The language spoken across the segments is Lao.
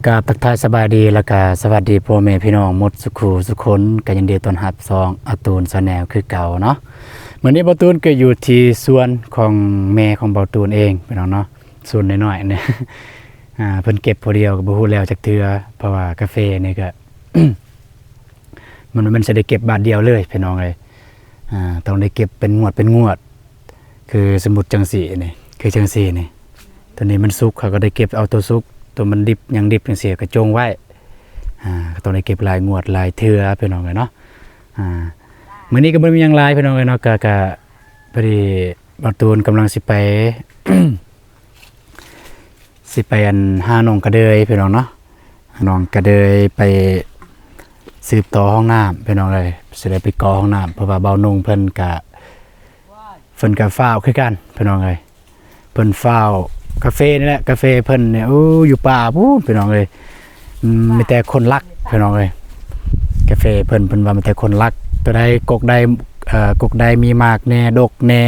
ກາບທັກທາຍສະບາຍດີ ແລ້ວກະສະຫວັດດີພໍ່ແມ່ພີ່ນ້ອງໝົດສຸຂູສຸຄົນ ກະຍິນດີຕ້ອນຮັບຊ່ອງອາຕູນແຊນແນວຄືເກົ່າເນາະ. ມື້ນີ້ບ່າວຕູນກະຢູ່ທີ່ສວນຂອງແມ່ຂອງບ່າວຕູນເອງພີ່ນ້ອງເນາະ, ສວນນ້ອຍໆນີ້ ອ່າ ເພິ່ນເກັບຜູ້ດຽວກະບໍ່ຮູ້ແລ້ວຈັກເທື່ອ ເພາະວ່າກາເຟນີ້ກະ ມັນ ມັນຊິໄດ້ເກັບບາດດຽວເລີຍພີ່ນ້ອງເອີຍ. ອ່າ ຕ້ອງໄດ້ເກັບເປັນງວດເປັນງວດ ຄືສົມມຸດຈັ່ງຊີ້ນີ້ ຄືຈັ່ງຊີ້ນີ້ ໂຕນີ້ມັນສຸກ ເຮົາກະໄດ້ເກັບເອົາໂຕສຸກ ໂຕມັນດິບຫຍັງດິບຈັ່ງຊີ້ກະຈົ່ງໄວ້. ອ່າ ກະຕ້ອງໄດ້ເກັບຫຼາຍງວດຫຼາຍເທື່ອພີ່ນ້ອງເອີຍເນາະ. ອ່າ ມື້ນີ້ກະບໍ່ມີຫຍັງຫຼາຍພີ່ນ້ອງເອີຍເນາະ ກະ ກະພໍດີບ່າວຕູນກຳລັງຊິໄປ ຊິໄປອັນຫາໜອງກະເດີຍພີ່ນ້ອງເນາະ, ໜອງກະເດີຍໄປສືບຕໍ່ຫ້ອງນ້ຳພີ່ນ້ອງເອີຍ, ຊິໄດ້ໄປເກາະຫ້ອງນ້ຳ ເພາະວ່າບ່າວນົງເພິ່ນກະ ເພິ່ນກະຟ້າວຄືກັນພີ່ນ້ອງເອີຍ. ເພິ່ນຟ້າວ ກາເຟນີ້ແຫຼະ ກາເຟເພິ່ນນີ້ ໂອ້ ຢູ່ປ່າພຸ້ນພີ່ນ້ອງເອີຍ. ອືມ ມີແຕ່ຄົນລັກພີ່ນ້ອງເອີຍ ກາເຟເພິ່ນ ເພິ່ນວ່າມີແຕ່ຄົນລັກ ໂຕໃດກົກໃດ ເອີ ກົກໃດມີໝາກແດ່ ດົກແດ່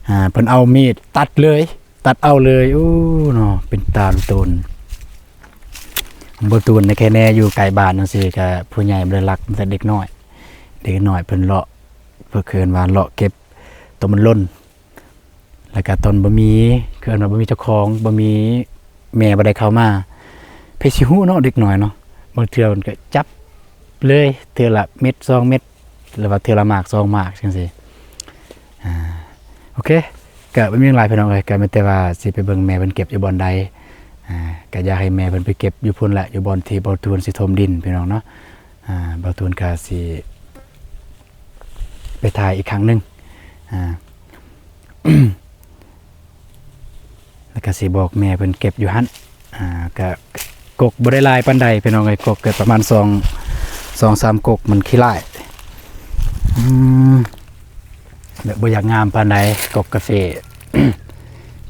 ອ່າ ເພິ່ນເອົາມີດຕັດເລີຍ ຕັດເອົາເລີຍ. ໂອ້ ເນາະ ເປັນຕາລຸໂຕນ ບໍ່ຕູນແນ່ ແຄ່ແນ່ຢູ່ໃກ້ບ້ານຈັ່ງຊີ້ກະ ຜູ້ໃຫຍ່ບໍ່ໄດ້ລັກ ມີແຕ່ເດັກນ້ອຍ ເດັກນ້ອຍເພິ່ນເລາະ ເພິ່ນເອີ້ນວ່າເລາະເກັບໂຕມັນຫຼົ່ນ ແລ້ວກະຕອນບໍ່ມີ ເອີ້ນວ່າບໍ່ມີເຈົ້າຂອງ ບໍ່ມີ ແມ່ບໍ່ໄດ້ເຂົ້າມາ ໃຜຊິຮູ້ເນາະ ເດັກນ້ອຍເນາະ ບາງເທື່ອເພິ່ນກະຈັບເລີຍ ເທື່ອລະເມັດສອງເມັດ ຫຼືວ່າເທື່ອລະໝາກສອງໝາກຈັ່ງຊີ້. ອ່າ ໂອເຄ ກະບໍ່ມີຫຍັງຫຼາຍພີ່ນ້ອງເອີຍ ກະມີແຕ່ວ່າຊິໄປເບິ່ງແມ່ເພິ່ນເກັບຢູ່ບ່ອນໃດ. ອ່າ ກະຢາກໃຫ້ແມ່ເພິ່ນໄປເກັບຢູ່ພຸ້ນແຫຼະ ຢູ່ບ່ອນທີ່ບ່າວຕູນຊິຖົມດິນພີ່ນ້ອງເນາະ. ອ່າ ບ່າວຕູນກະຊິໄປຖ່າຍອີກຄັ້ງໜຶ່ງ ອ່າ ແລ້ວກະຊິບອກແມ່ເພິ່ນເກັບຢູ່ຫັ້ນ. ອ່າ ກະກົກບໍ່ໄດ້ຫຼາຍປານໃດພີ່ນ້ອງເອີຍ ກົກກະປະມານສອງ ສອງສາມກົກ ມັນຂີ້ຫຼ້າຍ ອືມ ແບບບໍ່ຢາກງາມປານໃດ ກົກກາເຟ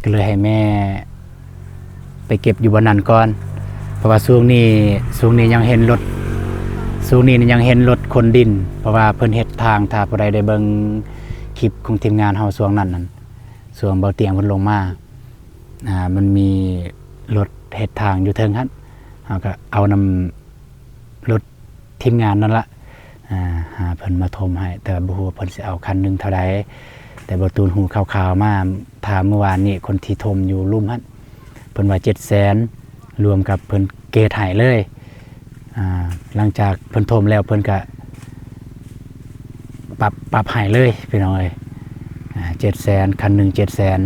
ກະເລີຍໃຫ້ແມ່ໄປເກັບຢູ່ບ່ອນນັ້ນກ່ອນ ເພາະວ່າຊ່ວງນີ້ ຊ່ວງນີ້ຍັງເຫັນລົດ ຊ່ວງນີ້ຍັງເຫັນລົດຂົນດິນ ເພາະວ່າເພິ່ນເຮັດທາງ ຖ້າຜູ້ໃດໄດ້ເບິ່ງຄລິບຂອງທີມງານເຮົາຊ່ວງນັ້ນນັ້ນ ຊ່ວງເບົາຕຽງເພິ່ນລົງມາ ອ່າ ມັນມີລົດເຮັດທາງຢູ່ເທິງຫັ້ນ ເຮົາກະເອົານຳລົດທີມງານນັ້ນລະ ອ່າ ຫາເພິ່ນມາຖົມໃຫ້ ແຕ່ວ່າບໍ່ຮູ້ວ່າເພິ່ນຊິເອົາຄັນໜຶ່ງເທົ່າໃດ ແຕ່ບ່າວຕູນຮູ້ຂ່າວໆມາ ຖ້າມື້ວານນີ້ຄົນທີ່ຖົມຢູ່ລຸ່ມຫັ້ນ ເພິ່ນວ່າເຈັດແສນ ລວມກັບເພິ່ນເກດໃຫ້ເລີຍ. ອ່າ ຫຼັງຈາກເພິ່ນຖົມແລ້ວ ເພິ່ນກະປັບ ປັບໃຫ້ເລີຍພີ່ນ້ອງເອີຍ ອ່າ ເຈັດແສນ ຄັນໜຶ່ງເຈັດແສນ.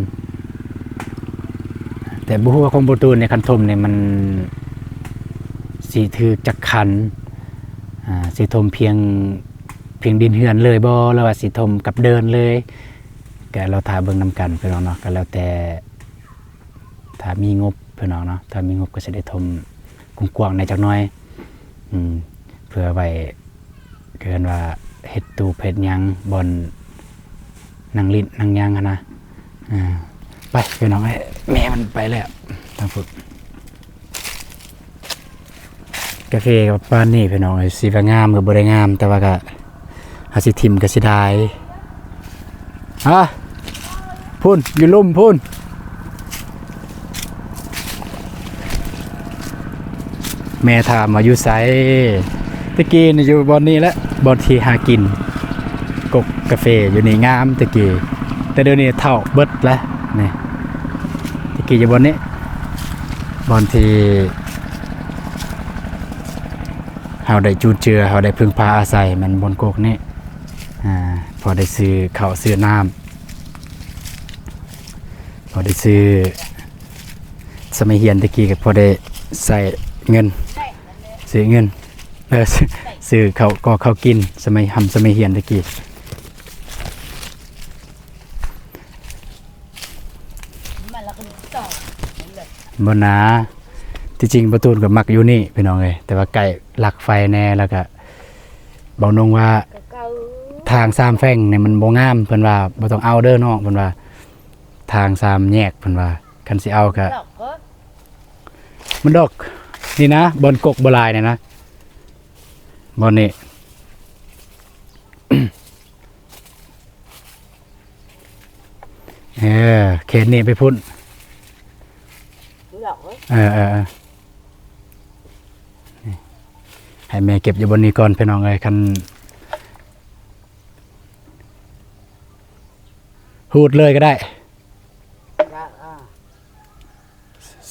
ແຕ່ບໍ່ຮູ້ວ່າຂອງບ່າວຕູນນີ້ ຄັນຖົມນີ້ມັນຊິຖືກຈັກຄັນ ອ່າ ຊິຖົມພຽງ ພຽງດິນເຮືອນເລີຍບໍ່ ຫຼືວ່າຊິຖົມກັບເດີ່ນເລີຍ ກະລໍຖ້າເບິ່ງນຳກັນພີ່ນ້ອງເນາະ ກະແລ້ວແຕ່ ຖ້າມີງົບພີ່ນ້ອງເນາະ ຖ້າມີງົບກະຊິໄດ້ຖົມກວ້າງໆແດ່ຈັກໜ້ອຍ ອືມ ເພື່ອໄວ້ ເອີ້ນວ່າເຮັດຕູບເຮັດຫຍັງ ບ່ອນນັ່ງຫຼິ້ນນັ່ງຫຍັງຫັ້ນນະ. ອ່າ ໄປພີ່ນ້ອງເອີຍ ແມ່ມັນໄປແລ້ວ ທາງພຸ້ນ. ກາເຟກະປະມານນີ້ພີ່ນ້ອງເອີຍ ຊິວ່າງາມກະບໍ່ໄດ້ງາມ ແຕ່ວ່າກະ ເຮົາຊິຖິ້ມກະເສຍດາຍ. ຮະ ພຸ້ນ ຢູ່ລຸ່ມພຸ້ນ ແມ່ຖາມວ່າຢູ່ໃສ? ແຕ່ກີ້ນີ້ຢູ່ບ່ອນນີ້ແຫຼະ ບ່ອນທີ່ຫາກິນ ກົກກາເຟຢູ່ນີ້ງາມແຕ່ກີ້ ແຕ່ດຽວນີ້ເຖົ້າເບິດແລ້ວນີ້. ແຕ່ກີ້ຢູ່ບ່ອນນີ້ ບ່ອນທີ່ ເຮົາໄດ້ຈູນເຈືອ ເຮົາໄດ້ເພິ່ງພາອາໄສ ແມ່ນບ່ອນກົກນີ້ ອ່າ ພໍໄດ້ຊື້ເຂົ້າຊື້ນ້ຳ ພໍໄດ້ຊື້ ສະໄໝຮຽນແຕ່ກີ້ກະພໍໄດ້ໃຊ້ເງິນ ຊື້ເງິນ ເອີ ຊື້ເຂົ້າກໍເຂົ້າກິນ ສະໄໝຮ່ຳສະໄໝຮຽນແຕ່ກີ້. ບໍ່ນາ ທີ່ຈິງບ່າວຕູນກະມັກຢູ່ນີ້ພີ່ນ້ອງເອີຍ ແຕ່ວ່າໃກ້ຫຼັກໄຟແນ່ ແລ້ວກະບ່າວນົງວ່າທາງສາມແພ່ງນີ້ມັນບໍ່ງາມ ເພິ່ນວ່າບໍ່ຕ້ອງເອົາເດີນ້ອງ ເພິ່ນວ່າທາງສາມແຍກ ເພິ່ນວ່າຄັນຊິເອົາກະ ມັນດອກ ນີ້ນະ ບ່ອນກົກບໍ່ຫຼາຍນີ້ນະ ບ່ອນນີ້. ເອີ ເຂດນີ້ໄປພຸ້ນ ເອີ ເອີ ເອີ. ໃຫ້ແມ່ເກັບຢູ່ບ່ອນນີ້ກ່ອນພີ່ນ້ອງເອີຍ. ຄັນ ຮູດເລີຍກໍໄດ້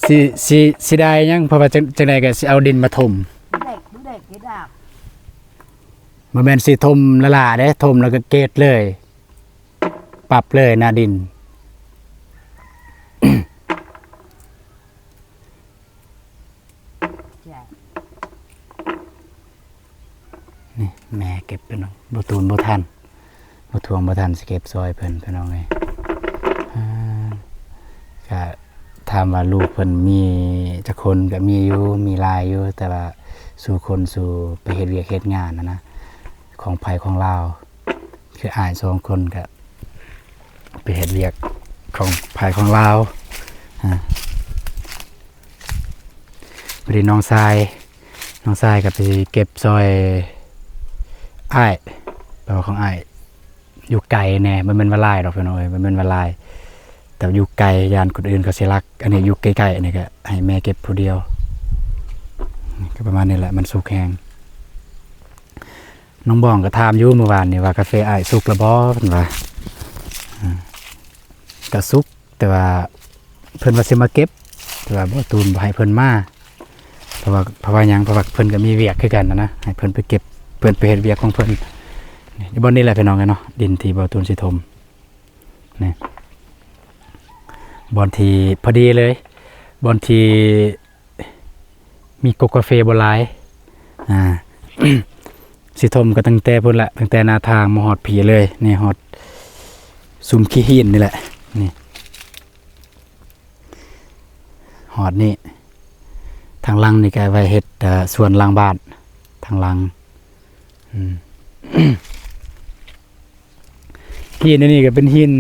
ຊິ ຊິ ຊິໄດ້ຫຍັງ ເພາະວ່າຈັ່ງ ຈັ່ງໃດກໍຊິເອົາດິນມາຖົມ. ບໍ່ແມ່ນຊິຖົມລ້າໆເດ້ ຖົມແລ້ວກໍເກດເລີຍ ປັບເລີຍໜ້າດິນ. ນີ້ແມ່ເກັບເພິ່ນເນາະ ບໍ່ຕູນບໍ່ທັນ ບໍ່ທວງບໍ່ທັນຊິເກັບຊ່ອຍເພິ່ນພີ່ນ້ອງເອີຍ. ອ່າ ກະຖາມວ່າລູກເພິ່ນມີຈັກຄົນ ກະມີຢູ່ ມີຫຼາຍຢູ່ ແຕ່ວ່າສູ່ຄົນສູ່ໄປເຮັດວຽກເຮັດງານຫັ້ນນະ ຂອງໃຜຂອງລາວ. ຄືອ້າຍສອງຄົນກະໄປເຮັດວຽກຂອງໃຜຂອງລາວ. ອ່າ ພໍດີນ້ອງຊາຍ ນ້ອງຊາຍກໍໄປເກັບຊ່ອຍອ້າຍ ແປວ່າຂອງອ້າຍຢູ່ໄກແດ່ ບໍ່ແມ່ນວ່າຫຼາຍດອກພີ່ນ້ອງເອີຍ ບໍ່ແມ່ນວ່າຫຼາຍ ແຕ່ຢູ່ໄກ ຢ້ານຄົນອື່ນເຂົາຊິລັກ. ອັນນີ້ຢູ່ໃກ້ໆ ອັນນີ້ກໍໃຫ້ແມ່ເກັບຜູ້ດຽວ. ກໍປະມານນີ້ແຫຼະ ມັນສຸກແຮງ. ນ້ອງບອງກໍຖາມຢູ່ມື້ວານນີ້ວ່າ ກາເຟອ້າຍສຸກແລ້ວບໍ່ ເພິ່ນວ່າ. ອືມ ກໍສຸກ ແຕ່ວ່າເພິ່ນວ່າຊິມາເກັບ ແຕ່ວ່າບໍ່ ຕູນບໍ່ໃຫ້ເພິ່ນມາ ເພາະວ່າ ເພາະວ່າຫຍັງ ເພາະວ່າເພິ່ນກໍມີວຽກຄືກັນນະ ໃຫ້ເພິ່ນໄປເກັບ ເພິ່ນໄປເຮັດວຽກຂອງເພິ່ນ. ນີ້ ຢູ່ບ່ອນນີ້ແຫຼະພີ່ນ້ອງເອີຍເນາະ ດິນທີ່ບໍ່ ຕູນຊິຖົມ ນີ້ ບ່ອນທີ່ພໍດີເລີຍ ບ່ອນທີ່ ມີກົກກາເຟບໍ່ຫຼາຍ. ອ່າ ຊິຖົມກໍຕັ້ງແຕ່ພຸ້ນລະ ຕັ້ງແຕ່ໜ້າທາງມາຮອດພີ້ເລີຍ ນີ້ຮອດຊຸມຂີ້ຫີນນີ້ແຫຼະ ນີ້ ຮອດນີ້. ທາງຫຼັງນີ້ກໍໄວ້ເຮັດ ເອີ ສວນຫຼັງບ້ານ ທາງຫຼັງ. ອືມ ຫີນອັນນີ້ກໍເປັນຫີນ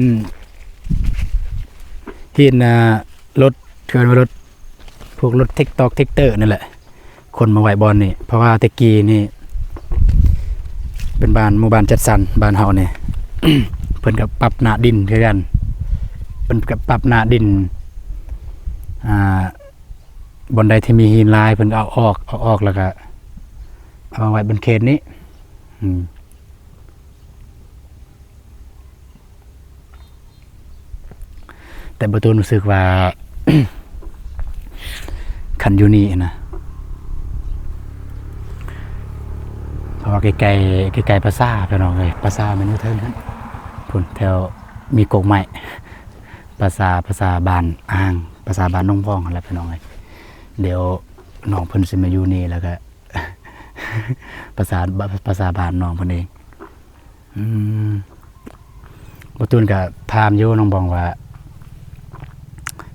ຫີນ ອ່າ ລົດ ເອີ້ນວ່າລົດ ພວກລົດເທັກຕອກເທັກເຕີນີ້ແຫຼະ ຂົນມາໄວ້ບ່ອນນີ້ ເພາະວ່າແຕ່ກີ້ນີ້ເປັນບ້ານ ໝູ່ບ້ານຈັດສັນ ບ້ານເຮົານີ້ ເພິ່ນກໍປັບໜ້າດິນຄືກັນ ເພິ່ນກໍປັບໜ້າດິນ ອ່າ ບ່ອນໃດທີ່ມີຫີນຫຼາຍ ເພິ່ນກໍເອົາອອກ ເອົາອອກແລ້ວກໍເອົາມາໄວ້ບົນເຂດນີ້. ອືມ ແຕ່ບໍ່ຕູນຮູ້ສຶກວ່າ ຄັນຢູ່ນີ້ນະ ເພາະວ່າໃກ້ໆ ໃກ້ໆ ປາສາດ ພີ່ນ້ອງເອີຍ ປາສາດແມ່ນຢູ່ເທິງຫັ້ນ ພຸ້ນແຖວມີກົກໄມ້ ປາສາດ ປາສາດບ້ານອ່າງ ປາສາດບ້ານໜອງບອງຫັ້ນແຫຼະ ພີ່ນ້ອງເອີຍ. ດຽວນ້ອງເພິ່ນຊິມາຢູ່ນີ້ ແລ້ວກໍ ປາສາດ ປາສາດບ້ານນ້ອງເພິ່ນເອງ. ອືມ ບໍ່ຕູນກໍຖາມຢູ່ນ້ອງບອງວ່າ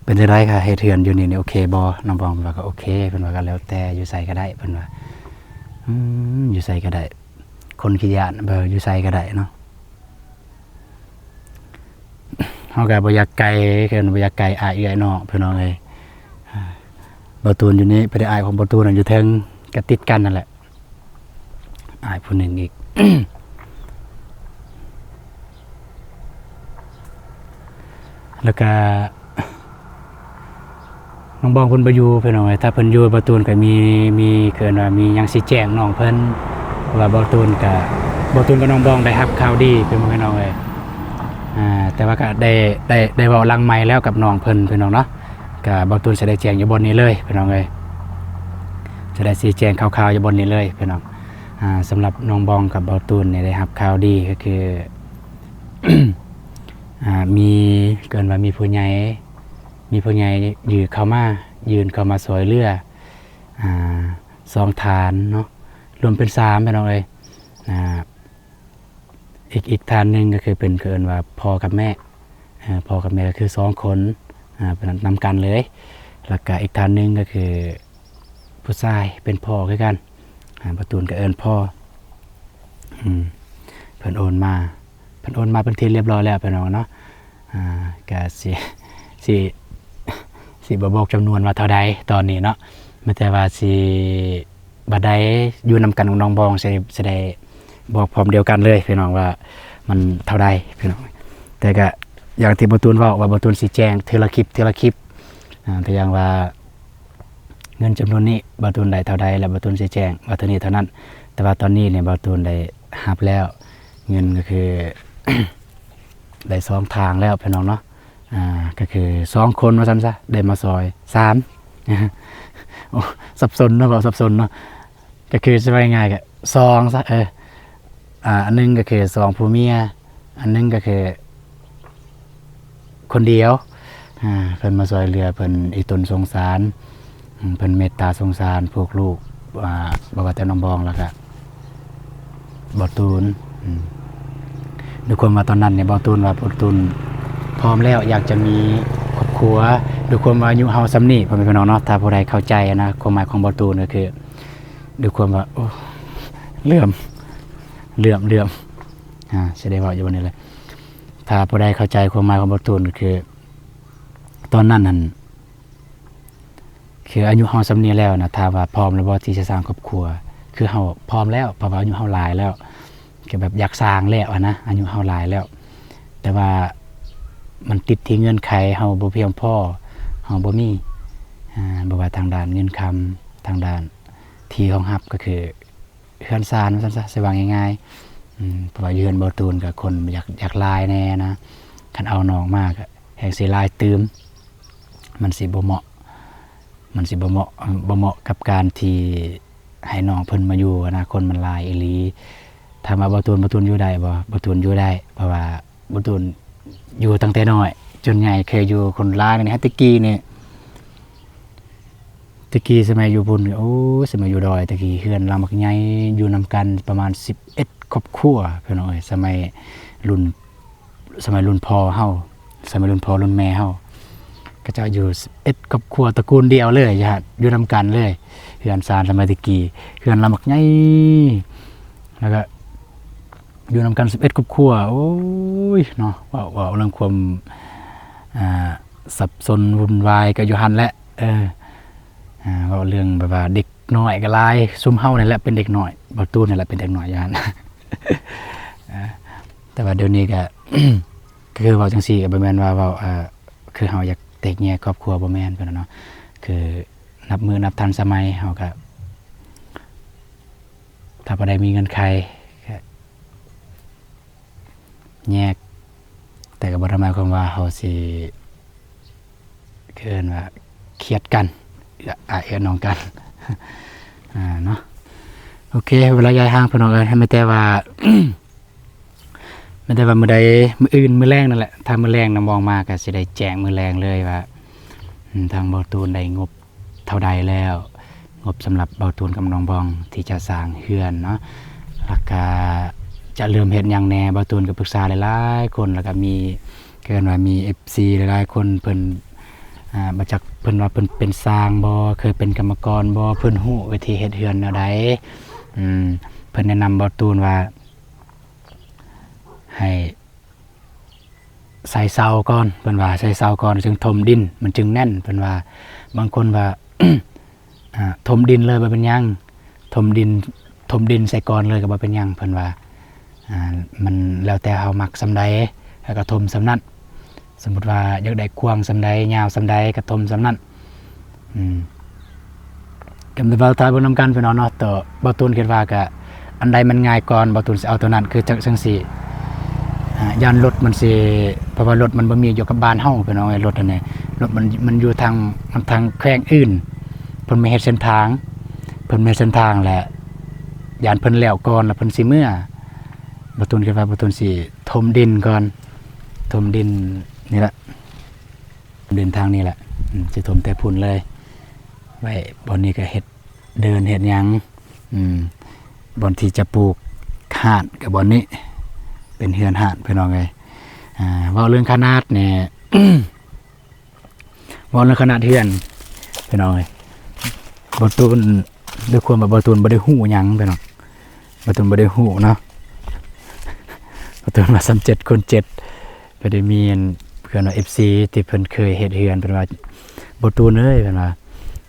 ເປັນຈັ່ງໃດຄະ ເຮັດເຮືອນຢູ່ນີ້ນີ້ໂອເຄບໍ່? ນ້ອງບອງເພິ່ນວ່າກໍໂອເຄ ເພິ່ນວ່າກໍແລ້ວແຕ່ ຢູ່ໃສກໍໄດ້ ເພິ່ນວ່າ. ອືມ ຢູ່ໃສກໍໄດ້ ຄົນຂີ້ຢ້ານ ເອີ ຢູ່ໃສກໍໄດ້ເນາະ. ເຮົາກໍບໍ່ຢາກໄກ ຄືບໍ່ຢາກໄກອ້າຍເອື້ອຍນ້ອງ ພີ່ນ້ອງເອີຍ. ບ່າວຕູນຢູ່ນີ້ ໄປໄດ້ອ້າຍຂອງບ່າວຕູນຢູ່ເທິງ ກໍຕິດກັນນັ້ນແຫຼະ ອ້າຍຜູ້ໜຶ່ງອີກ. ແລ້ວກະ ນ້ອງບອງເພິ່ນບໍ່ຢູ່ ພີ່ນ້ອງເອີຍ. ຖ້າເພິ່ນຢູ່ ບ່າວຕູນກໍມີ ມີ ເອີ້ນວ່າມີຫຍັງຊິແຈ້ງນ້ອງເພິ່ນ ເພາະວ່າບ່າວຕູນກະ ບ່າວຕູນກັບນ້ອງບອງໄດ້ຮັບຂ່າວດີ ພີ່ນ້ອງເອີຍ. ອ່າ ແຕ່ວ່າກະໄດ້ ໄດ້ ໄດ້ເວົ້າຫຼັງໄມແລ້ວກັບນ້ອງເພິ່ນ ພີ່ນ້ອງເນາະ. ກະບ່າວຕູນຊິໄດ້ແຈ້ງຢູ່ບ່ອນນີ້ເລີຍ ພີ່ນ້ອງເອີຍ ຊິໄດ້ຊີ້ແຈງຂ່າວໆຢູ່ບ່ອນນີ້ເລີຍ ພີ່ນ້ອງ. ອ່າ ສຳລັບນ້ອງບອງກັບບ່າວຕູນນີ້ ໄດ້ຮັບຂ່າວດີກໍຄື ອ່າ ມີ ເອີ້ນວ່າມີຜູ້ໃຫຍ່ ມີຜູ້ໃຫຍ່ຍື່ນເຂົ້າມາ ຍື່ນເຂົ້າມາຊ່ວຍເຫຼືອ ອ່າ ສອງທ່ານເນາະ ລວມເປັນສາມ ພີ່ນ້ອງເອີຍ. ອ່າ ອີກ ອີກທ່ານໜຶ່ງກໍຄືເປັນ ເອີ້ນວ່າພໍ່ກັບແມ່ ເອີ ພໍ່ກັບແມ່ກໍຄືສອງຄົນ ອ່າ ເປັນນຳກັນເລີຍ. ແລ້ວກະອີກທ່ານໜຶ່ງກໍຄືຜູ້ຊາຍເປັນພໍ່ຄືກັນ ອ່າ ບ່າວຕູນກໍເອີ້ນພໍ່ ອືມ ເພິ່ນໂອນມາ ເພິ່ນໂອນມາເປັນທີ່ລຽບຮ້ອຍແລ້ວ ພີ່ນ້ອງເນາະ. ອ່າ ກະຊິ ຊິ ຊິບໍ່ບອກຈຳນວນວ່າເທົ່າໃດຕອນນີ້ເນາະ ມີແຕ່ວ່າຊິ ບາດໃດຢູ່ນຳກັນກັບນ້ອງບອງ ຊິ ຊິໄດ້ບອກພ້ອມດຽວກັນເລີຍ ພີ່ນ້ອງ ວ່າມັນເທົ່າໃດ ພີ່ນ້ອງ. ແຕ່ກະຢ່າງທີ່ບ່າວຕູນເວົ້າວ່າ ບ່າວຕູນຊິແຈ້ງເທື່ອລະຄລິບ ເທື່ອລະຄລິບ ອ່າ ແຕ່ຢ່າງວ່າ ເງິນຈຳນວນນີ້ ບ່າວຕູນໄດ້ເທົ່າໃດ ແລະ ບ່າວຕູນຊິແຈ້ງວ່າເທົ່ານີ້ເທົ່ານັ້ນ. ແຕ່ວ່າຕອນນີ້ນີ້ ບ່າວຕູນໄດ້ຮັບແລ້ວ ເງິນກໍຄື ໄດ້ສອງທາງແລ້ວພີ່ນ້ອງເນາະ. ອ່າ ກໍຄືສອງຄົນວ່າຊັ້ນຊະ ໄດ້ມາຊ່ອຍ. ສາມ ໂອ້ ສັບສົນເນາະ ເວົ້າສັບສົນເນາະ. ກໍຄືຊິວ່າງ່າຍໆ ກໍສອງຊະ ເອີ ອ່າ ອັນໜຶ່ງກໍຄືສອງຜົວເມຍ ອັນໜຶ່ງກໍຄືຄົນດຽວ. ອ່າ ເພິ່ນມາຊ່ວຍເຫຼືອ ເພິ່ນອີ່ຕົນສົງສານ ເພິ່ນເມດຕາສົງສານພວກລູກ ອ່າ ບໍ່ວ່າແຕ່ນ້ອງບອງ ແລ້ວກະບ່າວຕູນ. ອືມ ດ້ວຍຄວາມວ່າຕອນນັ້ນນີ້ ບ່າວຕູນວ່າ ບ່າວຕູນພ້ອມແລ້ວ ຢາກຈະມີຄອບຄົວ. ດ້ວຍຄວາມວ່າອາຍຸເຮົາສ່ຳນີ້ ພໍ່ແມ່ພີ່ນ້ອງເນາະ ຖ້າຜູ້ໃດເຂົ້າໃຈນະ ຄວາມໝາຍຂອງບ່າວຕູນກໍຄື ດ້ວຍຄວາມວ່າ ໂອ້ ເຫຼື້ອມ ເຫຼື້ອມ ເຫຼື້ອມ ອ່າ ຊິໄດ້ເວົ້າຢູ່ບ່ອນນີ້ແຫຼະ. ຖ້າຜູ້ໃດເຂົ້າໃຈຄວາມໝາຍຂອງບ່າວຕູນ ກໍຄື ຕອນນັ້ນຫັ້ນ ຄືອາຍຸເຮົາສ່ຳນີ້ແລ້ວນະ ຖາມວ່າພ້ອມແລ້ວບໍ່ທີ່ຈະສ້າງຄອບຄົວ? ຄືເຮົາພ້ອມແລ້ວ ເພາະວ່າອາຍຸເຮົາຫຼາຍແລ້ວ ກໍແບບຢາກສ້າງແລ້ວຫັ້ນນະ ອາຍຸເຮົາຫຼາຍແລ້ວ. ແຕ່ວ່າມັນຕິດທີ່ເງື່ອນໄຂເຮົາບໍ່ພຽງພໍ ເຮົາບໍ່ມີ ອ່າ ບໍ່ວ່າທາງດ້ານເງິນຄຳ ທາງດ້ານທີ່ຮອງຮັບ ກໍຄື ເຮືອນຊານວ່າຊັ້ນຊະ ຊິວ່າງ່າຍໆ. ອືມ ເພາະວ່າຢູ່ເຮືອນບ່າວຕູນກໍຄົນຢາກ ຢາກຫຼາຍແດ່ນະ ຄັນເອົານ້ອງມາກໍແຮ່ງຊິຫຼາຍຕື່ມ ມັນຊິບໍ່ເໝາະ ມັນຊິບໍ່ເໝາະ ບໍ່ເໝາະກັບການທີ່ໃຫ້ນ້ອງເພິ່ນມາຢູ່ນະ ຄົນມັນຫຼາຍອີ່ຫຼີ. ຖາມວ່າບ່າວຕູນ ບ່າວຕູນຢູ່ໄດ້ບໍ່? ບ່າວຕູນຢູ່ໄດ້ ເພາະວ່າ ບ່າວຕູນຢູ່ຕັ້ງແຕ່ນ້ອຍຈົນໃຫຍ່ ເຄີຍຢູ່ຄົນລາວນີ້ ແຕ່ກີ້ນີ້ ແຕ່ກີ້ສະໄໝຢູ່ພຸ້ນ ໂອ້ຍ ສະໄໝຢູ່ດອຍ ແຕ່ກີ້ເຮືອນຫຼັງບັກໃຫຍ່ ຢູ່ນຳກັນປະມານສິບເອັດຄອບຄົວ ພີ່ນ້ອງເອີຍ. ສະໄໝລຸ້ນ ສະໄໝລຸ້ນພໍ່ເຮົາ ສະໄໝລຸ້ນພໍ່ລຸ້ນແມ່ເຮົາ ເຂົາເຈົ້າຢູ່ສິບເອັດຄອບຄົວ ຕະກູນດຽວເລີຍ ຢູ່ນຳກັນເລີຍ. ເຮືອນຊານສະໄໝແຕ່ກີ້ ເຮືອນຫຼັງບັກໃຫຍ່ ແລ້ວກະ ຢູ່ນຳກັນສິບເອັດຄອບຄົວ. ໂອ້ຍ ເນາະ ເວົ້າ ເວົ້າເລື່ອງຄວາມ ອ່າ ສັບສົນວຸ່ນວາຍກໍຢູ່ຫັ້ນແຫຼະ. ເອີ ອ່າ ເວົ້າເລື່ອງແບບວ່າເດັກນ້ອຍກໍຫຼາຍ ຊຸມເຮົານີ້ແຫຼະເປັນເດັກນ້ອຍ ບ່າວຕູນນີ້ແຫຼະເປັນເດັກນ້ອຍຢູ່ຫັ້ນ. ເອີ ແຕ່ວ່າດຽວນີ້ກໍ ກໍຄືເວົ້າຈັ່ງຊີ້ ກໍບໍ່ແມ່ນວ່າເວົ້າ ເອີ ຄືເຮົາຢາກແຕກແຍກຄອບຄົວ ບໍ່ແມ່ນ ເພິ່ນເນາະ. ຄືນັບມື້ນັບທັນສະໄໝ ເຮົາກໍ ຖ້າບໍ່ໄດ້ມີເງື່ອນໄຂ ກໍແຍກ ແຕ່ກໍບໍ່ໄດ້ໝາຍຄວາມວ່າເຮົາຊິ ເອີ້ນວ່າຄຽດກັນ ເອື້ອຍອ້າຍເອື້ອຍນ້ອງກັນ ອ່າ ເນາະ. ໂອເຄ ເວລາຢ່າຍຫ່າງ ພີ່ນ້ອງເອີຍ ແມ່ນແຕ່ວ່າ ແມ່ນແຕ່ວ່າມື້ໃດ ມື້ອື່ນ ມື້ແລງນັ້ນແຫຼະ ຖ້າມື້ແລງນ້ອງບອງມາ ກໍຊິໄດ້ແຈ້ງມື້ແລງເລີຍວ່າ ອືມ ທາງບ່າວຕູນໄດ້ງົບ ເທົ່າໃດແລ້ວ ງົບສຳລັບບ່າວຕູນກັບນ້ອງບອງທີ່ຈະສ້າງເຮືອນເນາະ ແລ້ວກະຈະເລີ່ມເຮັດຫຍັງແດ່. ບ່າວຕູນກໍປຶກສາຫຼາຍໆຄົນ ແລ້ວກະມີ ເອີ້ນວ່າມີເອັຟຊີຫຼາຍໆຄົນ ເພິ່ນ ອ່າ ບໍ່ຈັກ ເພິ່ນວ່າເພິ່ນເປັນຊ່າງບໍ່ ເຄີຍເປັນກຳມະກອນບໍ່ ເພິ່ນຮູ້ວິທີເຮັດເຮືອນແນວໃດ. ອືມ ເພິ່ນແນະນຳບ່າວຕູນວ່າ ໃຫ້ ໃສ່ເສົາກ່ອນ ເພິ່ນວ່າ ໃສ່ເສົາກ່ອນ ຈຶ່ງຖົມດິນ ມັນຈຶ່ງແໜ້ນ ເພິ່ນວ່າ. ບາງຄົນວ່າ ອ່າ ຖົມດິນເລີຍບໍ່ເປັນຫຍັງ ຖົມດິນ ຖົມດິນໃສ່ກ່ອນເລີຍກໍບໍ່ເປັນຫຍັງ ເພິ່ນວ່າ. ອ່າ ມັນແລ້ວແຕ່ເຮົາມັກສ່ຳໃດ ແລ້ວກໍຖົມສ່ຳນັ້ນ. ສົມມຸດວ່າຢາກໄດ້ກວ້າງສ່ຳໃດ ຍາວສ່ຳໃດ ກໍຖົມສ່ຳນັ້ນ. ອືມ ກໍມາເວົ້າຖ້າເບິ່ງນຳກັນພີ່ນ້ອງເນາະ. ໂຕບ່າວຕູນຄິດວ່າກະ ອັນໃດມັນງ່າຍກ່ອນ ບ່າວຕູນຊິເອົາໂຕນັ້ນ ຄືຈັ່ງ ຈັ່ງຊີ້. ອ່າ ຢ້ານລົດມັນຊິ ເພາະວ່າລົດມັນບໍ່ມີຢູ່ກັບບ້ານເຮົາພີ່ນ້ອງເອີຍ ລົດອັນນີ້ ລົດມັນ ມັນຢູ່ທາງ ທາງແຂວງອື່ນ ເພິ່ນມາເຮັດເສັ້ນທາງ ເພິ່ນມາເຮັດເສັ້ນທາງ ແລະ ຢ້ານເພິ່ນແລ້ວກ່ອນ ແລ້ວເພິ່ນຊິເມືອ. ບ່າວຕູນຄິດວ່າບ່າວຕູນຊິຖົມດິນກ່ອນ ຖົມດິນນີ້ແຫຼະ ເດີນທາງນີ້ແຫຼະ ອືມ ຊິຖົມແຕ່ພຸ້ນເລີຍ ໄວ້ບ່ອນນີ້ກໍເຮັດເດີ່ນເຮັດຫຍັງ ອືມ ບ່ອນທີ່ຈະປູກຮ້ານກໍບ່ອນນີ້ ເປັນເຮືອນຮ້ານພີ່ນ້ອງເອີຍ. ອ່າ ເວົ້າເລື່ອງຂະໜາດແດ່ ເວົ້າເລື່ອງຂະໜາດເຮືອນພີ່ນ້ອງເອີຍ ບ່າວຕູນ ດ້ວຍຄວາມວ່າບ່າວຕູນບໍ່ໄດ້ຮູ້ຫຍັງພີ່ນ້ອງ ບ່າວຕູນບໍ່ໄດ້ຮູ້ເນາະ ບ່າວຕູນວ່າສ່ຳເຈັດຄູນເຈັດ ກໍໄດ້ມີອັນ ເພິ່ນວ່າເອັຟຊີທີ່ເພິ່ນເຄີຍເຮັດເຮືອນ ເພິ່ນວ່າ ບ່າວຕູນເອີຍ ເພິ່ນວ່າ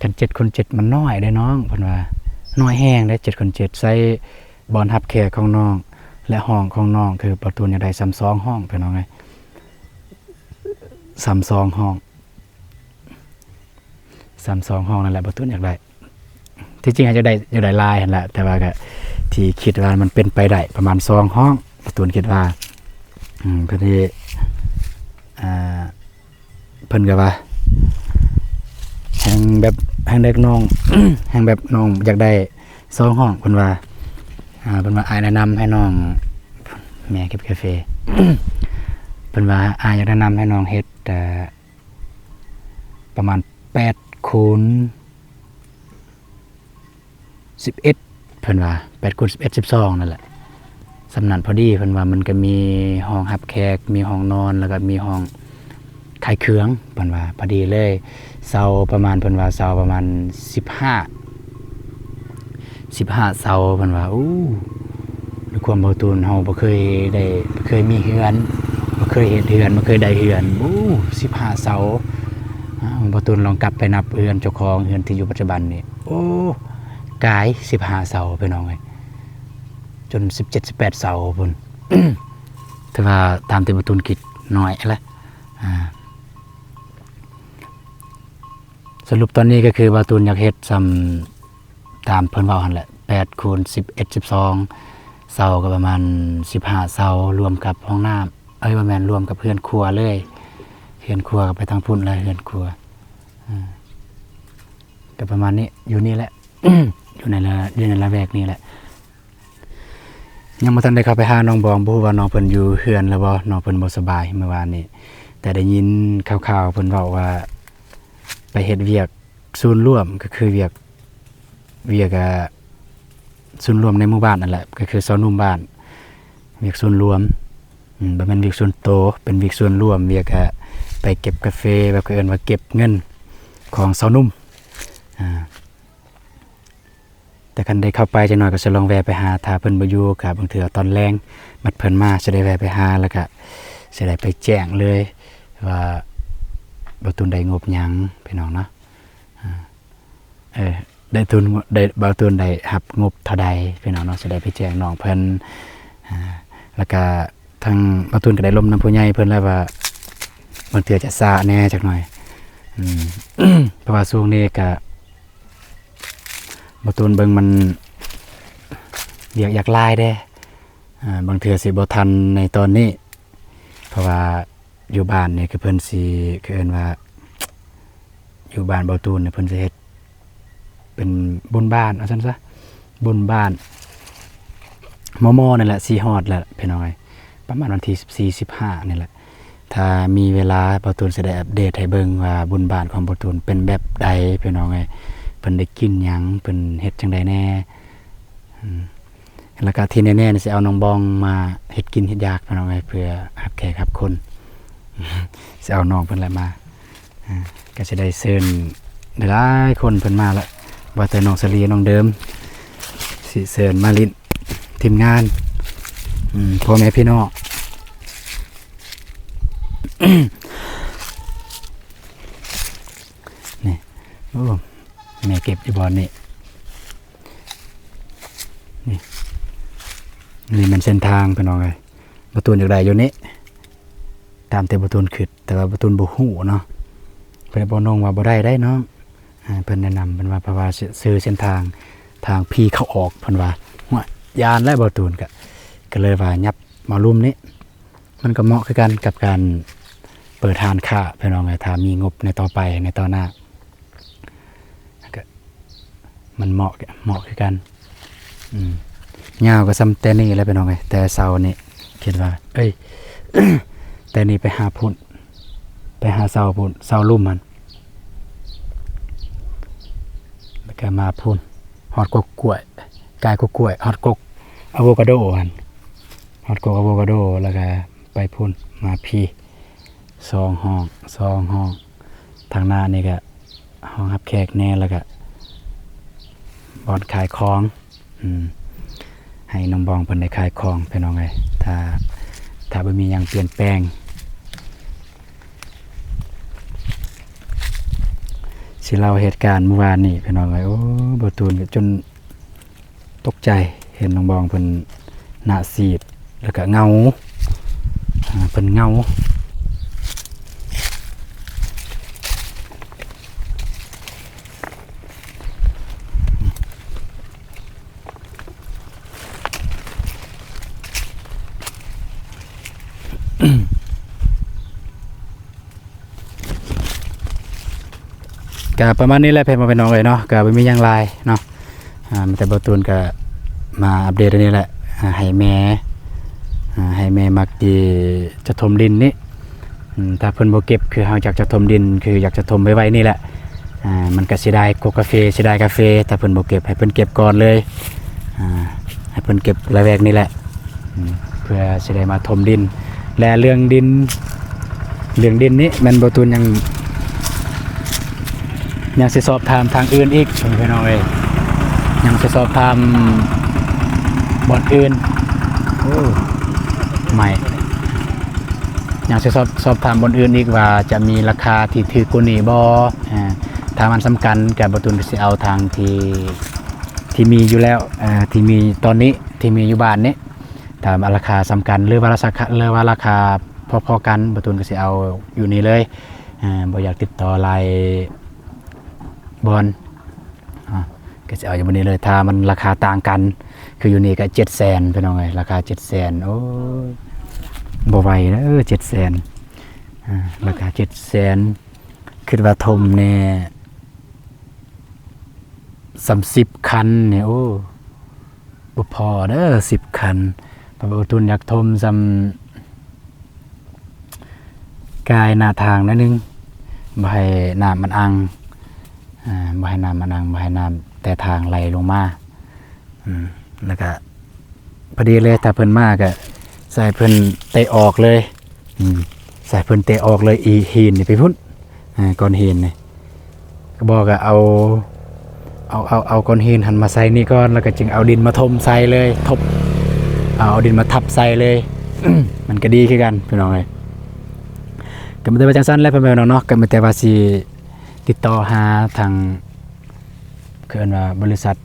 ຄັນເຈັດຄູນເຈັດມັນນ້ອຍເດ້ນ້ອງ ເພິ່ນວ່າ ນ້ອຍແຮງເດ້ເຈັດຄູນເຈັດ ໃສ່ບ່ອນຮັບແຂກຂອງນ້ອງ ແລະ ຫ້ອງຂອງນ້ອງ ຄືບ່າວຕູນຢາກໄດ້ສ່ຳສອງຫ້ອງພີ່ນ້ອງເອີຍ ສ່ຳສອງຫ້ອງ. ສ່ຳສອງຫ້ອງນັ້ນແຫຼະ ບ່າວຕູນຢາກໄດ້. ທີ່ຈິງອາດຈະໄດ້ ຢາກໄດ້ຫຼາຍຫັ້ນແຫຼະ ແຕ່ວ່າກໍທີ່ຄິດວ່າມັນເປັນໄປໄດ້ປະມານສອງຫ້ອງ ບ່າວຕູນຄິດວ່າ. ອືມ ພໍດີ ອ່າ ເພິ່ນກໍວ່າ ແຮ່ງແບບ ແຮ່ງເດັກນ້ອງ ແຮ່ງແບບນ້ອງຢາກໄດ້ສອງຫ້ອງ ເພິ່ນວ່າ. ອ່າ ເພິ່ນວ່າ ອ້າຍແນະນຳໃຫ້ນ້ອງ ແມ່ເກັບກາເຟ ເພິ່ນວ່າ ອ້າຍຢາກແນະນຳໃຫ້ນ້ອງເຮັດ ເອີ ປະມານແປດຄູນສິບເອັດ ເພິ່ນວ່າ ແປດຄູນສິບເອັດ ສິບສອງນັ້ນແຫຼະ ສ່ຳນັ້ນພໍດີ. ເພິ່ນວ່າມັນກໍມີຫ້ອງຮັບແຂກ ມີຫ້ອງນອນ ແລ້ວກໍມີຫ້ອງຂາຍເຄື່ອງ ເພິ່ນວ່າ ພໍດີເລີຍ. ເສົາປະມານ ເພິ່ນວ່າເສົາປະມານສິບຫ້າ ສິບຫ້າເສົາ ເພິ່ນວ່າ. ໂອ້ ດ້ວຍຄວາມບ່າວຕູນເຮົາບໍ່ເຄີຍໄດ້ ບໍ່ເຄີຍມີເຮືອນ ບໍ່ເຄີຍເຮັດເຮືອນ ບໍ່ເຄີຍໄດ້ເຮືອນ. ໂອ້ ສິບຫ້າເສົາ. ອ່າ ບ່າວຕູນລອງກັບໄປນັບເຮືອນເຈົ້າຂອງ ເຮືອນທີ່ຢູ່ປັດຈຸບັນນີ້ ໂອ້ ກາຍສິບຫ້າເສົາ ພີ່ນ້ອງເອີຍ ຈົນສິບເຈັດ ສິບແປດເສົາພຸ້ນ. ຖືວ່າຕາມທີ່ບ່າວຕູນຄິດໜ້ອຍແຫຼະ. ອ່າ ສະຫຼຸບຕອນນີ້ກໍຄືບ່າວຕູນຢາກເຮັດສ່ຳ ຕາມເພິ່ນເວົ້າຫັ້ນແຫຼະ ແປດຄູນສິບເອັດ ສິບສອງ ເສົາກໍປະມານສິບຫ້າເສົາ ລວມກັບຫ້ອງນ້ຳ ເອີຍ ບໍ່ແມ່ນ ລວມກັບເຮືອນຄົວເລີຍ. ເຮືອນຄົວກໍໄປທາງພຸ້ນແຫຼະ ເຮືອນຄົວ. ອ່າ ກໍປະມານນີ້ ຢູ່ນີ້ແຫຼະ ຢູ່ໃນລະ ຢູ່ໃນລະແວກນີ້ແຫຼະ. ຍັງບໍ່ທັນໄດ້ເຂົ້າໄປຫານ້ອງບອງ ບໍ່ຮູ້ວ່ານ້ອງເພິ່ນຢູ່ເຮືອນແລ້ວບໍ່. ນ້ອງເພິ່ນບໍ່ສະບາຍມື້ວານນີ້ ແຕ່ໄດ້ຍິນຂ່າວໆ ເພິ່ນເວົ້າວ່າໄປເຮັດວຽກ ສູນລວມ ກໍຄືວຽກ ວຽກ ອ່າ ສູນລວມໃນໝູ່ບ້ານນັ້ນແຫຼະ ກໍຄືຊາວໜຸ່ມບ້ານ ວຽກສູນລວມ. ອືມ ບໍ່ແມ່ນວຽກສ່ວນໂຕ ເປັນວຽກສ່ວນລວມ ວຽກ ອ່າ ໄປເກັບກາເຟ ແບບເຂົາເອີ້ນວ່າເກັບເງິນຂອງຊາວໜຸ່ມ. ອ່າ ແຕ່ຄັນໄດ້ເຂົ້າໄປຈັກໜ້ອຍກໍຊິລອງແວ່ໄປຫາ ຖ້າເພິ່ນບໍ່ຢູ່ກໍບາງເທື່ອຕອນແລງ ບັດເພິ່ນມາຊິໄດ້ແວ່ໄປຫາ ແລ້ວກໍຊິໄດ້ໄປແຈ້ງເລີຍວ່າບ່າວຕູນໄດ້ງົບຫຍັງ ພີ່ນ້ອງເນາະ. ອ່າ ເອີ ໄດ້ທຶນ ໄດ້ ບ່າວຕູນໄດ້ຮັບງົບເທົ່າໃດ ພີ່ນ້ອງເນາະ ຊິໄດ້ໄປແຈ້ງນ້ອງເພິ່ນ. ອ່າ ແລ້ວກະທາງບ່າວຕູນກໍໄດ້ລົມນຳຜູ້ໃຫຍ່ເພິ່ນແລ້ວວ່າ ບາງເທື່ອຈະຊ້າແດ່ຈັກໜ້ອຍ. ອືມ ເພາະວ່າຊ່ວງນີ້ກະ ບ່າວຕູນເບິ່ງມັນວຽກຢາກຫຼາຍເດ້. ອ່າ ບາງເທື່ອຊິບໍ່ທັນໃນຕອນນີ້ ເພາະວ່າ ຢູ່ບ້ານນີ້ຄືເພິ່ນຊິ ຄືເອີ້ນວ່າ ຢູ່ບ້ານບ່າວຕູນນີ້ເພິ່ນຊິເຮັດເປັນບຸນບ້ານ ວ່າຊັ້ນຊະ ບຸນບ້ານ ມໍ່ໆ ນີ້ແຫຼະ ຊິຮອດແລ້ວພີ່ນ້ອງເອີຍ ປະມານວັນທີສິບສີ່ ສິບຫ້ານີ້ແຫຼະ. ຖ້າມີເວລາບ່າວຕູນຊິໄດ້ອັບເດດໃຫ້ເບິ່ງວ່າບຸນບ້ານຂອງບ່າວຕູນເປັນແບບໃດພີ່ນ້ອງເອີຍ ເພິ່ນໄດ້ກິນຫຍັງ ເພິ່ນເຮັດຈັ່ງໃດແດ່. ອືມ ແລ້ວກະທີ່ແນ່ໆນີ້ຊິເອົານ້ອງບອງມາເຮັດກິນເຮັດຢາກພີ່ນ້ອງເອີຍ ເພື່ອຮັບແຂກຮັບຄົນ ຊິເອົານ້ອງເພິ່ນແຫຼະມາ. ອ່າ ກະຊິໄດ້ເຊີນຫຼາຍໆຄົນເພິ່ນມາລະ ວ່າແຕ່ນ້ອງສາລີ ນ້ອງເດີມ ຊິເຊີນມາຫຼິ້ນ ທີມງານ ອືມ ພໍ່ແມ່ພີ່ນ້ອງ. ນີ້ ໂອ້ ແມ່ເກັບຢູ່ບ່ອນນີ້. ນີ້ ນີ້ແມ່ນເສັ້ນທາງພີ່ນ້ອງເອີຍ ບ່າວຕູນຢາກໄດ້ຢູ່ນີ້ ຕາມທີ່ບ່າວຕູນຄິດ ແຕ່ວ່າບ່າວຕູນບໍ່ຮູ້ເນາະ. ເພິ່ນບອກນ້ອງວ່າບໍ່ໄດ້ໄດ໋ນ້ອງ ອ່າ ເພິ່ນແນະນຳ ເພິ່ນວ່າ ເພາະວ່າຊື່ເສັ້ນທາງ ທາງຜີເຂົ້າອອກ ເພິ່ນວ່າ. ໂອ້ຍ ຢ້ານແຫຼະ ບ່າວຕູນກະ ກະເລີຍວ່າຫຍັບມາລຸ່ມນີ້ ມັນກໍເໝາະຄືກັນກັບການເປີດຮ້ານຄ້າພີ່ນ້ອງເອີຍ ຖ້າມີງົບໃນຕໍ່ໄປ ໃນຕໍ່ໜ້າ ກໍມັນເໝາະ ເໝາະຄືກັນ. ອືມ ຍາວກໍສ່ຳແຕ່ນີ້ແຫຼະພີ່ນ້ອງເອີຍ ແຕ່ເສົານີ້ ຄິດວ່າ ເອີຍ ແຕ່ນີ້ໄປຫາພຸ້ນ ໄປຫາເສົາພຸ້ນ ເສົາລຸ່ມຫັ້ນ ແລ້ວກໍມາພຸ້ນ ຮອດກົກກ້ວຍ ກາຍກົກກ້ວຍ ຮອດກົກອາໂວກາໂດຫັ້ນ ຮອດກົກອາໂວກາໂດ ແລ້ວກໍໄປພຸ້ນ ມາພີ້ ສອງຫ້ອງ ສອງຫ້ອງ ທາງໜ້ານີ້ກໍຫ້ອງຮັບແຂກແດ່ ແລ້ວກໍບ່ອນຂາຍຂອງ. ອືມ ໃຫ້ນ້ອງບອງເພິ່ນໄດ້ຂາຍຂອງພີ່ນ້ອງເອີຍ ຖ້າ ຖ້າບໍ່ມີຫຍັງປ່ຽນແປງ ຊິເລົ່າເຫດການມື້ວານນີ້ພີ່ນ້ອງເອີຍ. ໂອ້ ບ່າວຕູນກໍຈົນຕົກໃຈ ເຫັນນ້ອງບອງເພິ່ນໜ້າຊີດ ແລ້ວກະເຫງົາ ເພິ່ນເຫງົາ. ກະປະມານນີ້ແຫຼະ ເພື່ອນພີ່ນ້ອງເອີຍເນາະ ກະບໍ່ມີຫຍັງຫຼາຍເນາະ ອາ ມີແຕ່ບ່າວຕູນກະມາອັບເດດອັນນີ້ແຫຼະ ອາ ໃຫ້ແມ່ ອາ ໃຫ້ແມ່ມັກທີ່ຈະຖົມດິນນີ້ ອາ ຖ້າເພິ່ນບໍ່ເກັບ ຄືເຮົາຢາກຈະຖົມດິນ ຄືຢາກຈະຖົມໄວໆນີ້ແຫຼະ ອາ ມັນກະເສຍດາຍກົກກາເຟ ເສຍດາຍກາເຟ ຖ້າເພິ່ນບໍ່ເກັບ ໃຫ້ເພິ່ນເກັບກ່ອນເລີຍ ອາ ໃຫ້ເພິ່ນເກັບລະແວກນີ້ແຫຼະ ອືມ ເພື່ອຊິໄດ້ມາຖົມດິນ ແລະ ເລື່ອງດິນ ເລື່ອງດິນນີ້ແມ່ນບ່າວຕູນຍັງ ຍັງຊິສອບຖາມທາງອື່ນອີກ ພີ່ນ້ອງເອີຍ ຍັງຊິສອບຖາມບ່ອນອື່ນ ໂອ້ ໄໝ້ ຍັງຊິສອບ ສອບຖາມບ່ອນອື່ນອີກວ່າຈະມີລາຄາທີ່ຖືກກວ່ານີ້ບໍ່ ອາ ຖ້າມັນສ່ຳກັນ ກະບ່າວຕູນກະຊິເອົາທາງທີ່ ທີ່ມີຢູ່ແລ້ວ ເອີ ທີ່ມີຕອນນີ້ ທີ່ມີຢູ່ບ້ານນີ້ ຖ້າວ່າລາຄາສ່ຳກັນ ຫຼືວ່າລາຄາ ຫຼືວ່າລາຄາພໍໆກັນ ບ່າວຕູນກະຊິເອົາຢູ່ນີ້ເລີຍ ເອີ ບໍ່ຢາກຕິດຕໍ່ຫຼາຍບ່ອນ ອາ ກະຊິເອົາຢູ່ບ່ອນນີ້ເລີຍ ຖ້າມັນລາຄາຕ່າງກັນ ຄືຢູ່ນີ້ກະເຈັດແສນ ພີ່ນ້ອງເອີຍ ລາຄາເຈັດແສນ ໂອ້ຍ ບໍ່ໄຫວເດີ ເຈັດແສນ ອາ ລາຄາເຈັດແສນ ຄິດວ່າຖົມແດ່ ສ່ຳສິບຄັນນີ້ ໂອ້ ບໍ່ພໍເດີ ສິບຄັນ ເພາະວ່າບ່າວຕູນຢາກຖົມສ່ຳກາຍໜ້າທາງໜ້ອຍໜຶ່ງ ບໍ່ໃຫ້ນ້ຳມັນອັ່ງ ອາ ບໍ່ໃຫ້ນ້ຳມັນອັ່ງ ບໍ່ໃຫ້ນ້ຳແຕ່ທາງໄຫຼລົງມາ ອືມ ແລ້ວກະພໍດີເລີຍ ຖ້າເພິ່ນມາກະໃຫ້ເພິ່ນເຕະອອກເລີຍ ອືມ ໃຫ້ເພິ່ນເຕະອອກເລີຍ ອີຫີນນີ້ໄປພຸ້ນ ອາ ກ້ອນຫີນນີ້ ກະບໍ່ກະເອົາ ເອົາ ເອົາ ເອົາກ້ອນຫີນຫັ້ນມາໃສ່ນີ້ກ່ອນ ແລ້ວກະຈຶ່ງເອົາດິນມາຖົມໃສ່ເລີຍ ທົບ ເອົາ ເອົາດິນມາທັບໃສ່ເລີຍ ມັນກະດີຄືກັນ ພີ່ນ້ອງເອີຍ ກະມີແຕ່ວ່າຈັ່ງຊັ້ນແຫຼະ ພໍ່ແມ່ພີ່ນ້ອງເນາະ ກະມີແຕ່ວ່າຊິຕິດຕໍ່ຫາທາງ ເອີ້ນວ່າບໍລິສັດ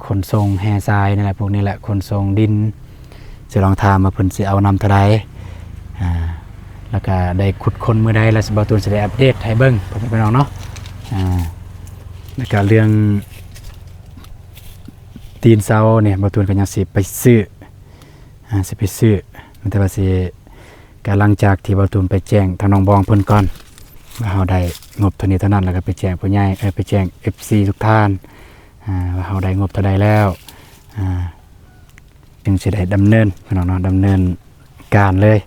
ຂົນສົ່ງແຮ່ຊາຍນີ້ແຫຼະ ພວກນີ້ແຫຼະ ຂົນສົ່ງດິນ ຊິລອງຖາມວ່າເພິ່ນຊິເອົານຳເທົ່າໃດ ອາ ແລ້ວກະໄດ້ຂຸດຄົ້ນມື້ໃດ ແລ້ວບ່າວຕູນຊິໄດ້ອັບເດດໃຫ້ເບິ່ງ ພໍ່ແມ່ພີ່ນ້ອງເນາະ ອາ ແລ້ວກະເລື່ອງຕີນເສົານີ້ ບ່າວຕູນກະຍັງຊິໄປຊື້ ອາ ຊິໄປຊື້ ແຕ່ວ່າຊິ ກະຫຼັງຈາກທີ່ບ່າວຕູນໄປແຈ້ງທາງນ້ອງບອງເພິ່ນກ່ອນ ວ່າເຮົາໄດ້ງົບເທົ່ານີ້ເທົ່ານັ້ນ ແລ້ວກະໄປແຈ້ງຜູ້ໃຫຍ່ ເອີ ໄປແຈ້ງເອັບຊີທຸກທ່ານ ອາ ວ່າເຮົາໄດ້ງົບເທົ່າໃດແລ້ວ ອາ ຈຶ່ງຊິໄດ້ດຳເນີນ ພີ່ນ້ອງເນາະ ດຳເນີນການເລີຍ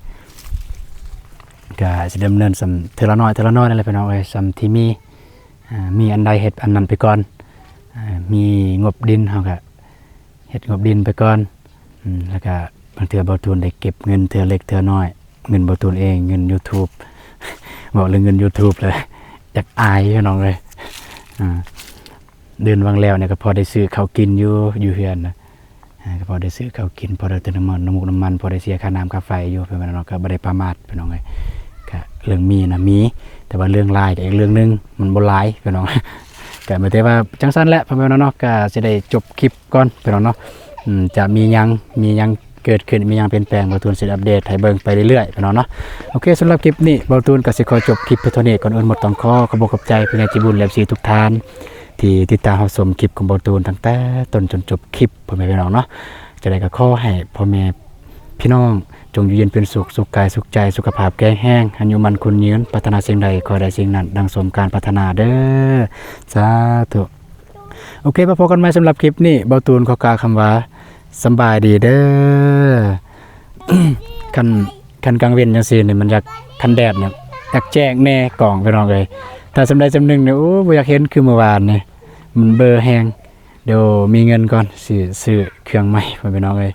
ກະຊິດຳເນີນສ່ຳເທື່ອລະໜ້ອຍ ເທື່ອລະໜ້ອຍນັ້ນແຫຼະ ພີ່ນ້ອງເອີຍ ສ່ຳທີ່ມີ ອາ ມີອັນໃດເຮັດອັນນັ້ນໄປກ່ອນ ອາ ມີງົບດິນເຮົາກະ ເຮັດງົບດິນໄປກ່ອນ ອືມ ແລ້ວກະບາງເທື່ອບ່າວຕູນໄດ້ເກັບເງິນເທື່ອເລັກເທື່ອນ້ອຍ ເງິນບ່າວຕູນເອງ ເງິນຢູທູບ ເວົ້າເລື່ອງເງິນຢູທູບແລ້ວຢາກອາຍ ພີ່ນ້ອງເອີຍ ອາ ເດືອນຫວ່າງແລ້ວນີ້ກະພໍໄດ້ຊື້ເຂົ້າກິນຢູ່ ຢູ່ເຮືອນນະ ອາ ກະພໍໄດ້ຊື້ເຂົ້າກິນ ພໍໄດ້ເຕີມນ້ຳມັນ ນ້ຳມູກນ້ຳມັນ ພໍໄດ້ເສຍຄ່ານ້ຳຄ່າໄຟຢູ່ ເພາະວ່າເນາະ ກະບໍ່ໄດ້ປະໝາດ ພີ່ນ້ອງເອີຍ ກະເລື່ອງມີນະມີ ແຕ່ວ່າເລື່ອງຫຼາຍກະອີກເລື່ອງໜຶ່ງ ມັນບໍ່ຫຼາຍ ພີ່ນ້ອງ ກະມີແຕ່ວ່າຈັ່ງຊັ້ນແຫຼະ ພໍ່ແມ່ພີ່ນ້ອງເນາະ ກະຊິໄດ້ຈົບຄລິບ ກ່ອນ ພີ່ນ້ອງເນາະ ອືມ ຈະມີຫຍັງ ມີຫຍັງເກີດຂຶ້ນ ມີຫຍັງປ່ຽນແປງ ບ່າວຕູນຊິອັບເດດໃຫ້ເບິ່ງໄປເລື້ອຍໆ ພີ່ນ້ອງເນາະ ໂອເຄ ສຳລັບຄລິບນີ້ ບ່າວຕູນກະຊິຂໍຈົບຄລິບພຽງເທົ່ານີ້ ກ່ອນອື່ນໝົດຕ້ອງຂໍຂອບອົກຂອບໃຈຜູ້ໃຫຍ່ໃຈບຸນ ແລະ ເອັບຊີທຸກທ່ານ ທີ່ຕິດຕາມຮັບຊົມຄລິບຂອງບ່າວຕູນຕັ້ງແຕ່ຕົ້ນຈົນຈົບຄລິບ ພໍ່ແມ່ພີ່ນ້ອງເນາະ ຈັ່ງໃດກະຂໍໃຫ້ພໍ່ແມ່ ພີ່ນ້ອງຈົ່ງຢູ່ເຢັນເປັນສຸກ ສຸກກາຍສຸກໃຈ ສຸຂະພາບແຂງແຮງ ອາຍຸໝັ້ນຂວັນຍືນ ປາດຖະໜາສິ່ງໃດ ຂໍໃຫ້ໄດ້ສິ່ງນັ້ນ ດັ່ງສົມການປາດຖະໜາເດີ ສາທຸ. ໂອເຄ ມາພົບກັນໃໝ່ ສຳລັບຄລິບນີ້ ບ່າວຕູນຂໍກ່າວຄຳວ່າ ສຳບາຍດີເດີ. ຄັນ ຄັນກາງເວັນຈັ່ງຊີ້ນີ້ ມັນຢາກ ຄັນແດດນີ້ ຢາກແຈ້ງແດ່ກ້ອງ ພີ່ນ້ອງເອີຍ. ຖ້າສ່ຳໃດສ່ຳໜຶ່ງນີ້ ໂອ້ ບໍ່ຢາກເຫັນຄືມື້ວານນີ້ ມັນເບີແຮງ. ດຽວມີເງິນກ່ອນ ຊິຊື້ເຄື່ອງໃໝ່ ພໍ່ແມ່ພີ່ນ້ອງເອີຍ.